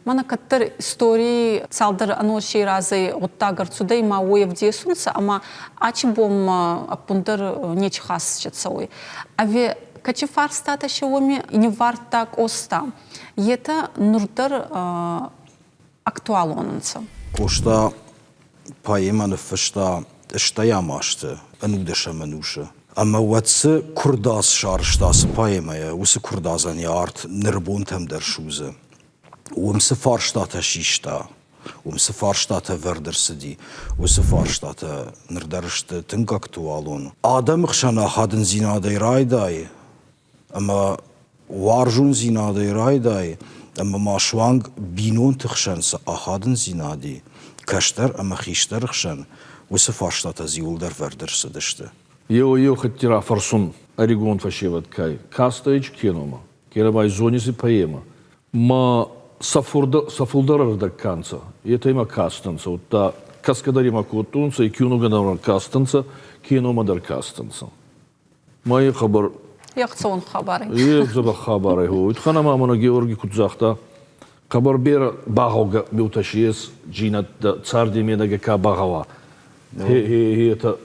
мӕнӕ кӕддӕр историй цалдӕр ӕноси разӕй гъуддаг ӕрцудӕй ма уой ӕвдесунцӕ ӕма ачи бонмӕ ӕппундӕр нечи хӕсгӕ цӕуй. Ӕви кӕци фарстатӕ си уоми ниввардта Къоста, етӕ нур дӕр. актуалон ӕнцӕ? Къоста поэмӕ ныффыста стӕйӕм азты, ӕнудӕсӕм ӕнусы. Ӕмӕ уӕд цы куырдадз сарӕзта ацы поэмӕйӕ, уыцы куырдадзӕн йӕ арт ныры бонтӕм дӕр судзы. Уым цы фарстатӕ систа, уым цы фарстатӕ вӕрд ӕрцыди, уыцы фарстатӕ ныр дӕр сты тынг актуалон. Адӕмы хсӕн ахадындзинадӕй райдайы ӕмӕ уарзондзинадӕй райдай ӕмӕ ма суанг бинонты хсӕн цы ахадындзинад и, кӕстӕр ӕмӕ хистӕры хсӕн, уыцы фарстатӕ дзы иуылдӕр вӕрд ӕрцыдысты. Еуӕй-еу хатти рафӕрсун ӕригон фӕсевӕд кай кастӕй киномӕ, кенӕ ба зониси поэмӕ. Ма сӕ фулдӕр ӕрдӕг ка нцӕ, етӕ имӕ кастӕнцӕ, удта кӕсгӕ дӕр имӕ кодтонцӕ, и киунугӕ дӕр кастӕнцӕ, киномӕ дӕр кастӕнцӕ. Ма е хабар Ехцон хабар. Е дзӕбӕх хабар ӕй. Уотхӕн ӕма мӕнӕ Георги куд загъта, хъӕбӕр берӕ багъӕугӕ миутӕ си ес, джийнӕдтӕ царди медӕгӕ ка багъӕуа. Хе, хе, етӕ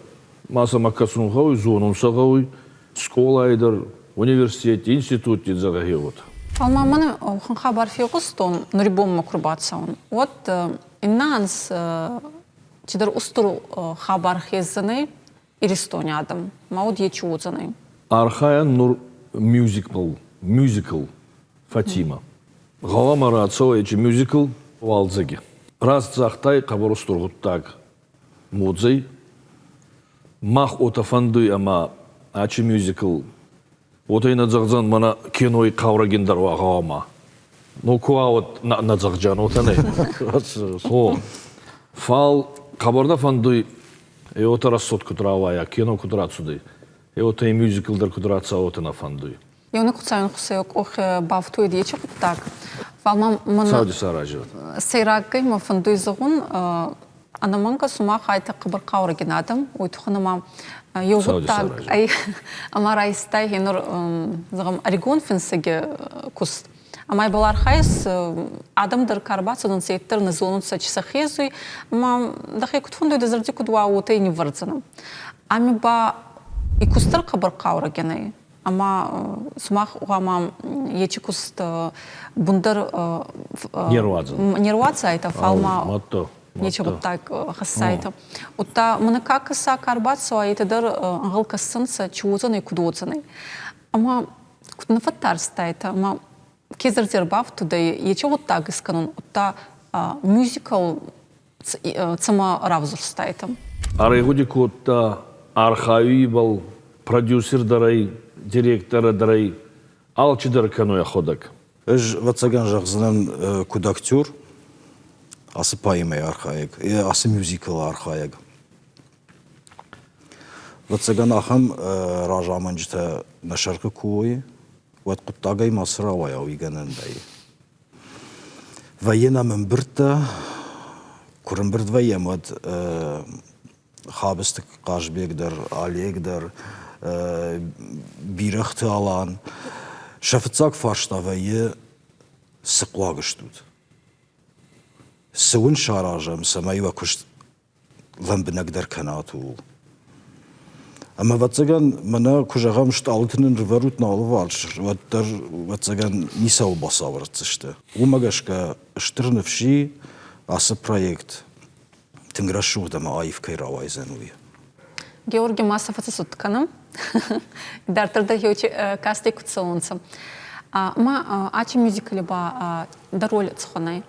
ма сӕмӕ кӕсун гъӕуй, зонун сӕ гъӕуй, скъолай дӕр, университети, институтти зӕгъӕ хеуотӕ. Фал ма мӕн уӕхӕн хабар фегъустон, нури бонмӕ ку рбацӕун, уӕд иннӕ анз цидӕр устур хабар хездзӕнӕй Иристони адӕм. Ма уӕд е чи уодзӕнӕй? Архайӕн нур мюзикл, мюзикл Фатима. Гъӕуама рацӕуа ечи мюзикл уалдзӕги. Раст загътай, хъӕбӕр устур гъуддаг модзӕй. Мах уотӕ фӕндуй ӕма ачи мюзикл уотӕ нӕ зӕгъдзӕн, мӕнӕ киной хъаурӕгиндӕр уа гъӕуама. Ну, ку ауӕд нӕ зӕгъджан, уотӕ нӕ. О, фал хъӕбӕр нӕ фӕндуй е уотӕ рӕсугъд куд рауайа, кино куд рацудӕй, е уотӕ и мюзикл дӕр куд рацӕуа, уотӕ нӕ фӕндуй. Еунӕг Хуцауӕн Хуцауи къохи бафтуйд ечи гъуддаг. Фал ма мӕн Цауди саразиуат. Сӕйраггай мӕ фӕндуй зӕгъун, ӕнӕмӕнгӕ сумах айтӕ хъӕбӕр хъаурӕгин адӕм, уой туххӕн ӕма еу гъуддаг ӕй ӕма райстай нур, зӕгъӕм, ӕригон финсӕги куст. Ӕма ибӕл архайис, адӕм дӕр ка рбацӕудзӕнцӕ, етӕ дӕр нӕ зонунцӕ, чи сӕ хезуй, ӕма дӕхе куд фӕндуй, дӕ зӕрди куд уа, уотӕ ниввӕрдзӕнӕ. Ами ба и куст дӕр хъӕбӕр хъаурӕгин ӕй. Ӕма сумах гъӕуама ечи куст бундӕр не руадзайтӕ, фал ма нечи гъуддаг хӕссайтӕ. Удта мӕнӕ ка кӕса, ка ӕрбацӕуа, етӕ дӕр ӕнгъӕл кӕссӕнцӕ, чи уодзӕнӕй, куд уодзӕнӕй. Ӕма куд нӕ фӕттарстайтӕ, ӕма ке зӕрди ӕрбафтудӕй ечи гъуддаг искӕнун, удта мюзикл цӕмӕ равзурстайтӕ? Аргъуди кодта архайуйбӕл продюсер дӕр ӕй, директор дӕр ӕй, алчидӕр кӕнуй ӕхуӕдӕг. Ӕз, ӕвӕццӕгӕн, зӕгъдзынӕн, куыд актер, ацы поэмӕйы архайӕг, ацы мюзиклы архайӕг. Ӕвӕццӕгӕн, ахӕм разамонджытӕ нӕ сӕргъы куы уой, уӕд хъуыддагӕй ма цы рауайа, уый гӕнӕн нӕй. Вӕййы нӕм ӕмбырдтӕ, куы рымбырд вӕййӕм, уӕд Хабысты Хъазбег дӕр, Олег дӕр, Бирӕгъты Алан. Сӕ фыццаг фарста вӕййы, цы хъуаг стут? Цы уын саразӕм, цӕмӕй уӕ куыст лӕмбынӕгдӕр кӕнат, ууыл. Ӕмӕ, ӕвӕццӕгӕн, мӕнӕ куы зӕгъӕм, стъалыты нын рывӕрут нӕ алыварс, уӕддӕр, ӕвӕццӕгӕн, ницӕуыл бацауӕрддзысты. Уымӕ гӕсгӕ стыр ныфс и, ацы проект тынг рӕсугъд ӕмӕ аив кӕй рауайдзӕн, уый. Георги ма сӕ фӕцӕцуд кӕнӕм. Дарддӕр дӕр еучи кастӕй куд цӕунцӕ. Ма ачи мюзикле ба дӕ роль цӕхуӕн ӕй?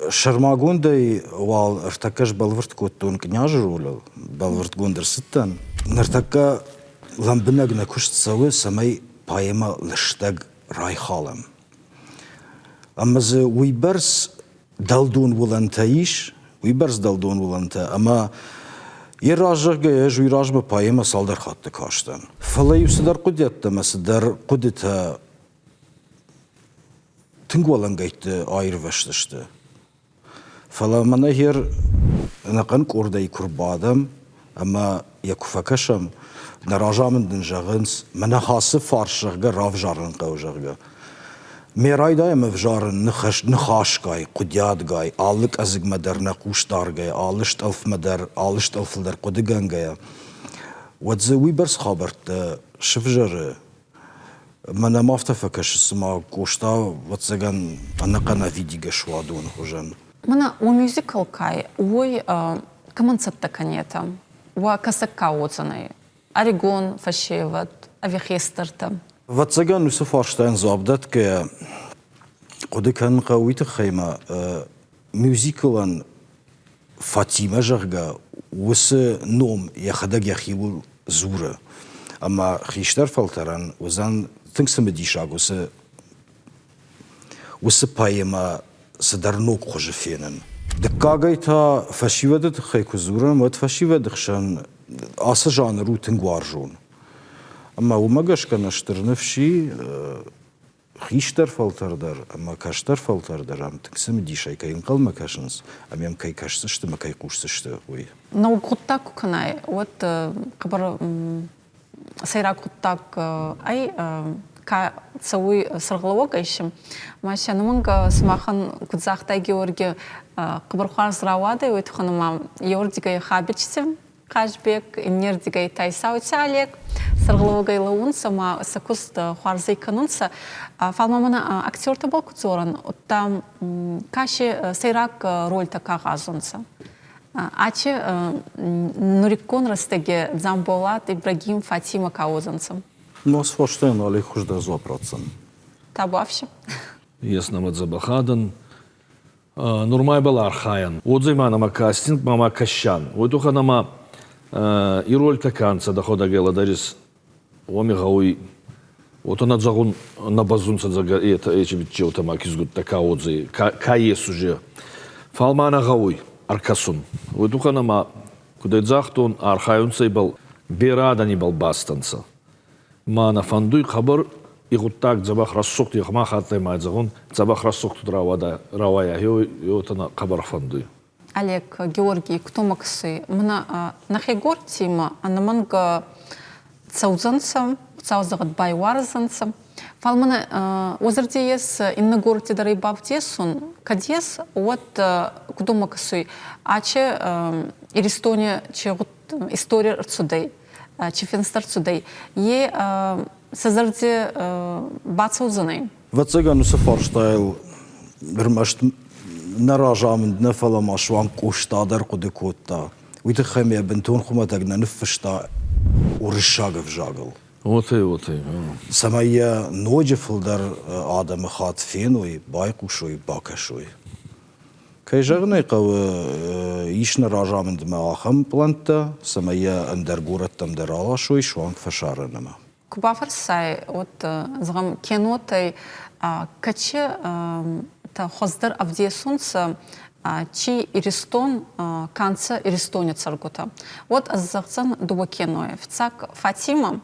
Сӕрмагондӕй уал ӕртӕккӕ сбӕлвырд кодтон кънязы ролыл, бӕлвырдгонд ӕрцыдтӕн. Ныртӕккӕ лӕмбынӕг нӕ куыст цӕуы, цӕмӕй поэмӕ лыстӕг райхалӕм. Ӕмӕ дзы уыйбӕрц дӕлдон уылӕнтӕ ис, уыйбӕрц дӕлдон уылӕнтӕ, ӕмӕ йӕ раззӕгъгӕ ӕз уый размӕ поэмӕ цалдӕр хатты кастӕн. Фӕлӕ-иу цыдӕр хъуыдиӕдтӕ ӕмӕ цыдӕр хъуыдытӕ тынг уӕлӕнгӕйтты аирвӕзтысты. Фӕлӕ мӕнӕ гъер ӕнӕхъӕн къордӕй куы рбадӕм ӕмӕ йӕ куы фӕкӕсӕм, нӕ разамынд нын зӕгъынц, мӕнӕ ацы фарс, зӕгъгӕ, равзарын хъӕуы, зӕгъгӕ. Ме райдайӕм ӕвзарын ныхасгай, хъуыдиадгай, алы къӕдзыгмӕ дӕр нӕ хъус даргӕйӕ, алы стъӕлфмӕ дӕр, алы стъӕлфыл дӕр хъуыдыгӕнгӕйӕ, уӕд дзы уыйбӕрц хабӕрттӕ сывзӕры, Мӕнӕ мӕм афтӕ фӕкӕсы, цыма Къоста, ӕвӕццӕгӕн, ӕнӕхъӕн ӕвидигӕ суадоны хуызӕн. Мӕнӕ уӕ мюзикл кай, уой кӕмӕн цӕттӕ кӕнетӕ? Уӕ кӕсӕг ка уодзӕнӕй? Ӕригон фӕсевӕд ӕви хестӕртӕ? Ӕвӕццӕгӕн, уыцы фарстайӕн дзуапп дӕтгӕйӕ, хъуыды кӕнын хъӕуы уый тыххӕй ӕмӕ мюзиклӕн Фатимӕ, зӕгъгӕ, уыцы ном йӕхӕдӕг йӕхиуыл дзуры. Ӕмӕ хистӕр фӕлтӕрӕн уыдзӕн тынг цымыдисаг уыцы уыцы поэмӕ цыдӕр ног хуызы фенын. Дыккагӕй та фӕсивӕды тыххӕй куы дзурӕм, уӕд фӕсивӕды хсӕн ацы жанр у тынг уарзон. Ӕмӕ уымӕ гӕсгӕ нӕ стыр ныфс и, хистӕр фӕлтӕр дӕр ӕмӕ кӕстӕр фӕлтӕр дӕр ӕм тынг цымыдисӕй кӕй ӕнхъӕлмӕ кӕсынц ӕмӕ йӕм кӕй кӕсдзысты ӕмӕ кӕй хъусдзысты, уый. Ног хъуыддаг куы кӕнай, уӕд хъӕбӕр сӕйраг гъуддаг ӕй, ка цӕуй сӕргълӕууӕг ӕй Ма сӕ ӕнӕмӕнгӕ сымахӕн, куд загътай, Георги, хъӕбӕр хуарз рауадӕй, уой туххӕн ӕма еуӕрдигӕй Хабичти Хъазбег, иннердигӕй Тайсаути Олег сӕргълӕууӕгӕй лӕуунцӕ ма сӕ куст хуарзӕй кӕнунцӕ. Фал ма мӕнӕ актертӕбӕл ку дзорӕн, удта ка си сӕйраг рольтӕ ка гъазунцӕ? Ачи нуриккон рӕстӕги Дзамболат, Ибрагим, Фатима ка уодзӕнцӕ? Ну, сфарстайӕн Олег хуыздӕр дзуапп ратдзӕн. Табуафси. Ес нӕмӕ дзӕбӕх адӕн. Нурма ибӕл архайӕн. Уодзӕй ма нӕмӕ кастинг ма ма кӕсӕн. Уой туххӕн ӕма и рольтӕ ка нцӕ, дӕхуӕдӕг ӕй лӕдӕрис, уоми гъӕуй уотӕ нӕ зӕгъун нӕ бӕззунцӕ зӕгъгӕ етӕ ечи биччеутӕ ма кизгуттӕ ка уодзӕй, ка ес уже. Фал ма нӕ гъӕуй ӕркӕсун. Уой туххӕн ӕма, куд ӕй загътон, архайунцӕ ибӕл берӕ адӕн ибӕл бастӕнцӕ. Ма нӕ фӕндуй хъӕбӕр и гъуддаг дзӕбӕх рӕсугъд ехма хаттӕй ма зӕгъун, дзӕбӕх рӕсугъд рауайа, еуетӕ нӕ хъӕбӕр фӕндуй. Олег, Георгий, кто максы? Мына нӕхе гордтимӕ ӕнӕмӕнгӕ цӕудзӕнцӕ, Хуцау зӕгъӕд, байуарздзӕнцӕ. Фал мӕнӕ уозӕрди ес иннӕ городти дӕр ӕй бавдесун, кӕд ес, уӕд кудома кӕсуй, аче Иристони чи истори ӕрцудӕй, чи финст ӕрцудӕй, е сӕ зӕрди бацӕудзӕнӕй. Ӕвӕццӕгӕн, уыцы фарстайыл ӕрмӕст нӕ разамынд нӕ, фӕлӕ ма суанг Къоста дӕр хъуыды кодта. Уый тыххӕй мӕ бынтон хуымӕтӕг нӕ ныффыста уырыссаг ӕвзагыл. Уотӕ, уотӕ. Цӕмӕй йӕ ноджы фылдӕр адӕмы хатт феной, байхъусой, бакӕсой. Кӕй зӕгъын ӕй хъӕуы, ис нӕ разамындмӕ ахӕм пълӕнттӕ, цӕмӕй йӕ ӕндӕр горӕттӕм дӕр аласой, суанг фӕсарӕнмӕ. Куы бафӕрсай, уӕд, зӕгъӕм, кинотӕй кӕцы хуыздӕр ӕвдесунцӕ, чи Иристон, ка нцӕ Иристони цӕргутӕ, уӕд ӕз зӕгъдзӕн дууӕ кинойи. Фиццаг Фатима,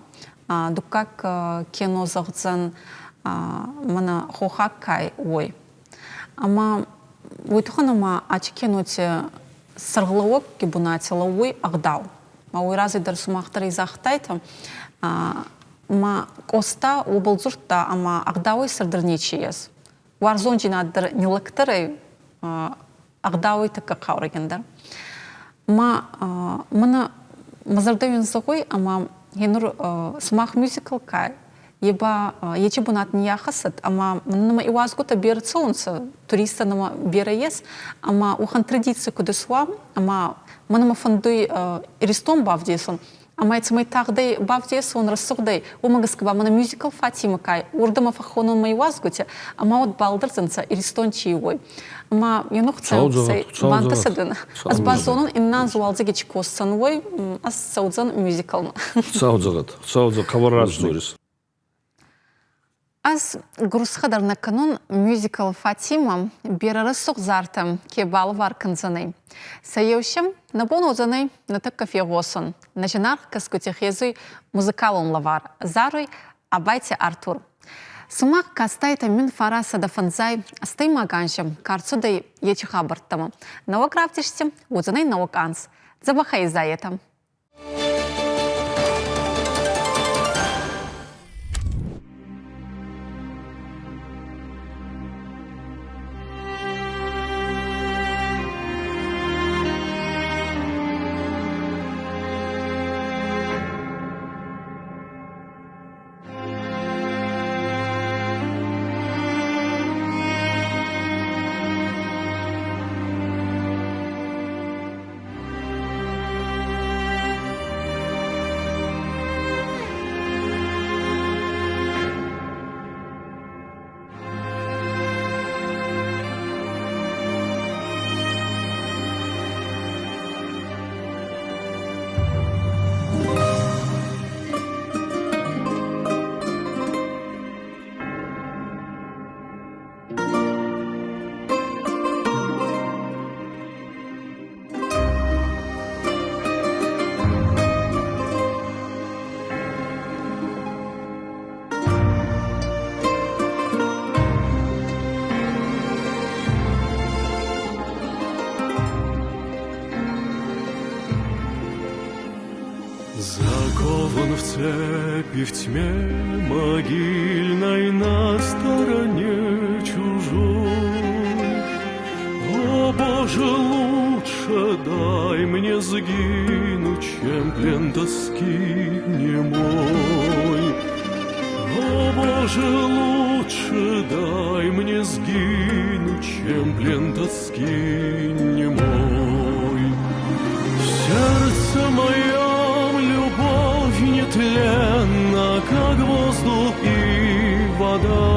дуккаг кино зӕгъдзӕн мӕнӕ Хохаг кай, уой. Ӕма уой туххӕн ӕма ачи киноти сӕргълӕууӕгги бунати лӕууй ӕгъдау. Ма уой разӕй дӕр сумах дӕр загътайтӕ, ма Къоста уобӕл дзурдта, ӕма ӕгъдауӕй сӕрдӕр нечи ес. Уарзондзийнад дӕр ниллӕгдӕр ӕй, ӕгъдауӕй тӕккӕ хъаурӕгиндӕр. Ма мӕнӕ мӕ зӕрдӕ уин зӕгъуй, ӕма гьенур сумах мюзикл ка е ба ечи бунат ниййахӕссӕд ӕма нӕмӕ иуазгутӕ берӕ цӕунцӕ, туристтӕ нӕмӕ берӕ ес, ӕма уӕхӕн традици куд исуа, ӕма мӕнӕ мӕ фӕндуй Иристон бавдесун, ӕма цӕмӕй тагъдӕй бавдесун рӕсугъдӕй, уомӕ гӕсгӕ ба мӕнӕ мюзикл Фатима кай, уордӕмӕ фӕххонун мӕ иуазгутӕ, ӕма уӕд балдӕрдзӕнцӕ Иристон чи уой. Ӕма енух цӕуцӕй бантӕсӕдӕн. Ӕз базонун, иннӕ уалдзӕги чи косдзӕн, уой ӕз цӕудзӕн мюзиклмӕ. Цӕудзӕгъӕд, цӕудзӕ, хъӕбӕр раст дзорис. Ӕз гурусхӕ дӕр нӕ кӕнун мюзикл «Фатима» берӕ рӕсугъд зартӕ ке балӕвар кӕндзӕнӕй. Сӕ еу нӕ бон уодзӕнӕй нӕ тӕккӕ фегъосун. Нӕ зинаргъ кӕсгути хезуй музыкалон лӕвар заруй Абайти Артур. Сумах кастайтӕ мин фара 150 ӕстӕймаг анзи ка рцудӕй ечи хабӕрттӕмӕ. Нӕуӕг равдисти уодзӕнӕй нӕуӕг анз. Дзӕбӕхӕй изайетӕ. цепи в тьме могильной на стороне чужой. О, Боже, лучше дай мне сгинуть, чем плен тоски немой. О, Боже, лучше дай мне сгинуть, чем плен тоски немой. В сердце моем любовь нетленна, как воздух и вода.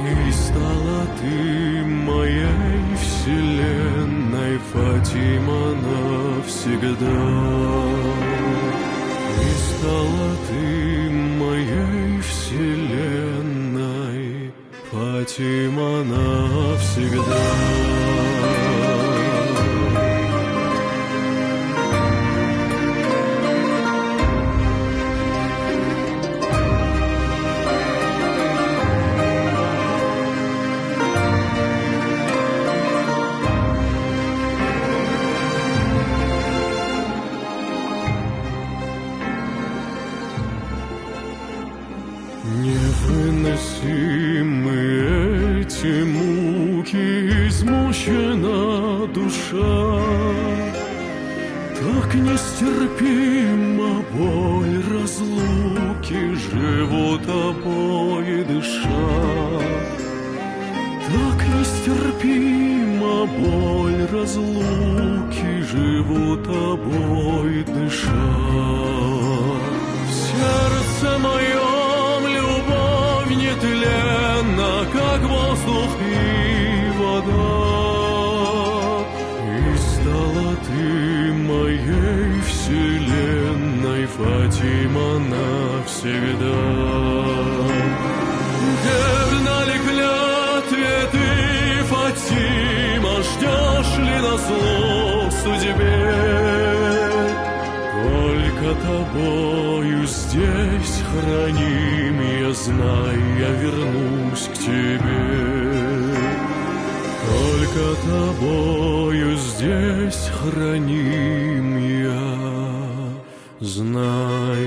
И стала ты моей вселенной, Фатима, навсегда. И стала ты моей вселенной, Фатима, навсегда. Невыносимы эти муки, измучена душа. Так нестерпима боль разлуки, живу тобой дыша. Так нестерпима боль разлуки, живу тобой дыша. В сердце моем любовь нетленна, как воздух и вода. И стала ты моей вселенной, Фатима, навсегда. Верна ли клятве ты, Фатима, ждешь ли назло судьбе? Только тобою здесь храним, я знаю, я вернусь к тебе. Только тобою здесь храним я, знай,